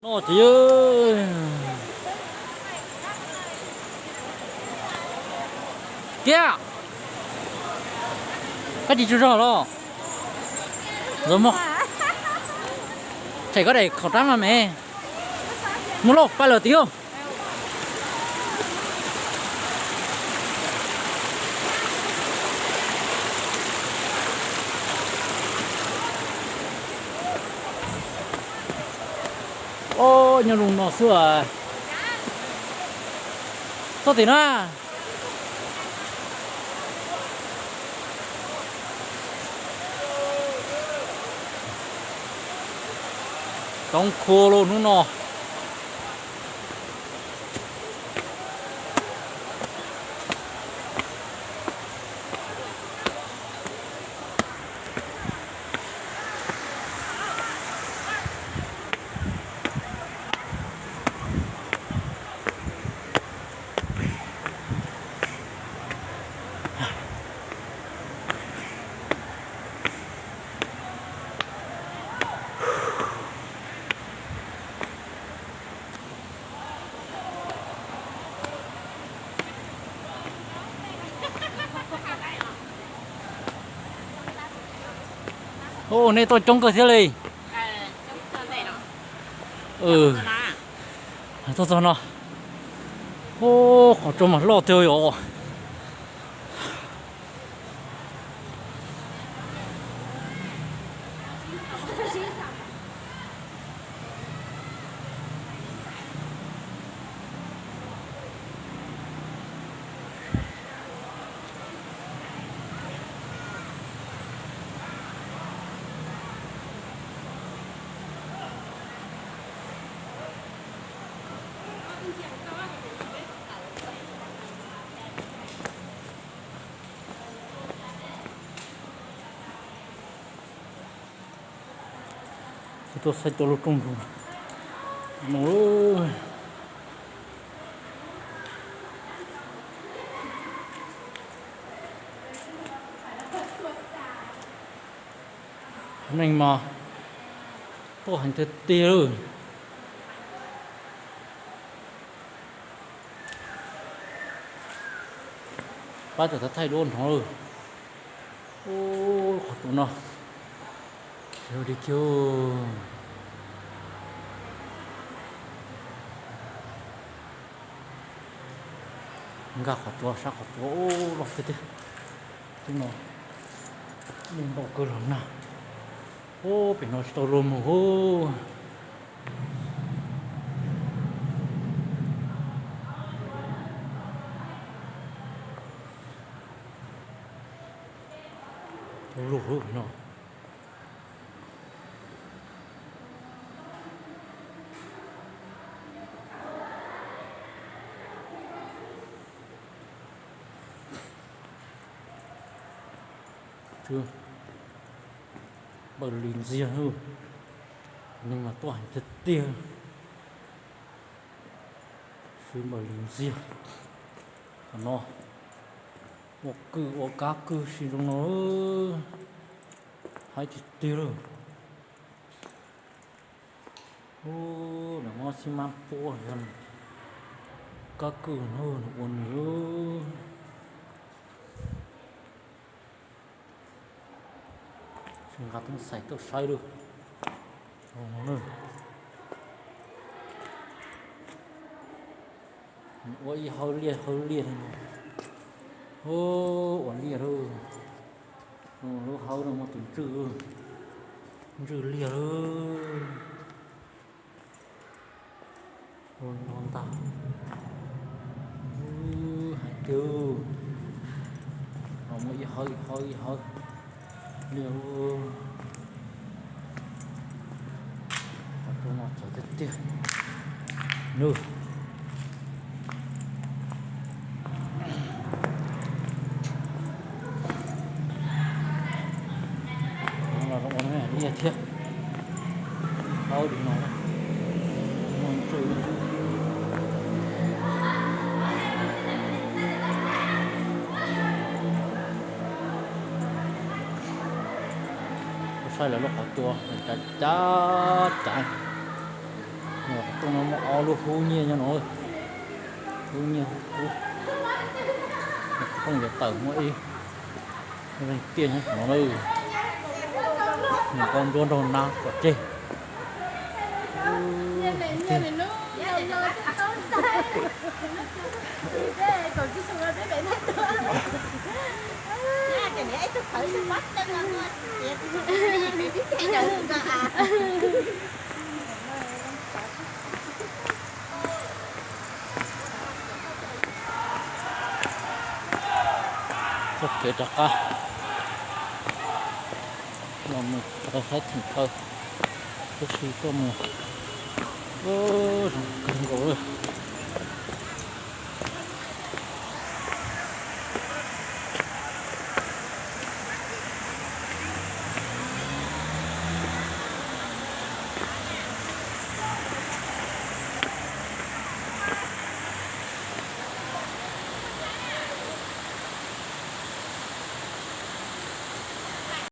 No ces, kiab, koj tsis tsaug zog los? Ntxuav muag, tshem koj daim khau rab mas me. Mus lauj, pab lawm tiag. Ob, nyob zoo no xwb. Txog tim na. Toob khua lauj hnub no. Ua, nej tuaj coob kawg thiab li. Tuaj txog no. Ua, qhov tsua mas loj tiag yom. Tuaj saib cov lub rooj ntug no. Cov neeg mas tuaj heev tiag tiag lawm. Pab tawm thaij duab nrov lawm. Ub, qhov tus no, li kiag. Nkag qhov tsua, sab qhov tsua, ub, loj tiag tiag. Tub no, nej npau kawg los nag. Ub, pem no tsis tau luag mus ub. Tau luag no. Npawg li ntxiag, neeg mas tuaj heev tiag tiag. Xwb npawg li ntxiag. Qhov no ua kwj ua kab kwj si zoo no, haib tiag tiag lawm. Ub, nws muab xib mab puab yog kab kwj no nws ua nws. Nqa tub xais tuaj saib lawm. Ua ib hawb liaj hawb liaj li no. Ub, ua liaj lawm. Lub hawb no muaj tus ntswj, ntswj liaj lawm. Ua no ntag. Ub, hais tiag, los muaj ib hawb ib hawb ib hawb liaj. Qhov rooj no txawv tiag tiag. Nws los ua liaj thiab. Hawb li no, muaj ntsuj. Kuv saib lawv lub qhov tsua cav cav cav. Rooj no muaj ob lub hub nyiaj nyob no, hub nyiaj hub kub. Rooj yuav tawm muaj ib leeg tiaj nyob no na. Nws koj nruab nrog nab kom tseg. Txoj kev rov qab los mus rau sab Theem Thawj, tab sis tuaj mus zoo kawg nkaus lawm.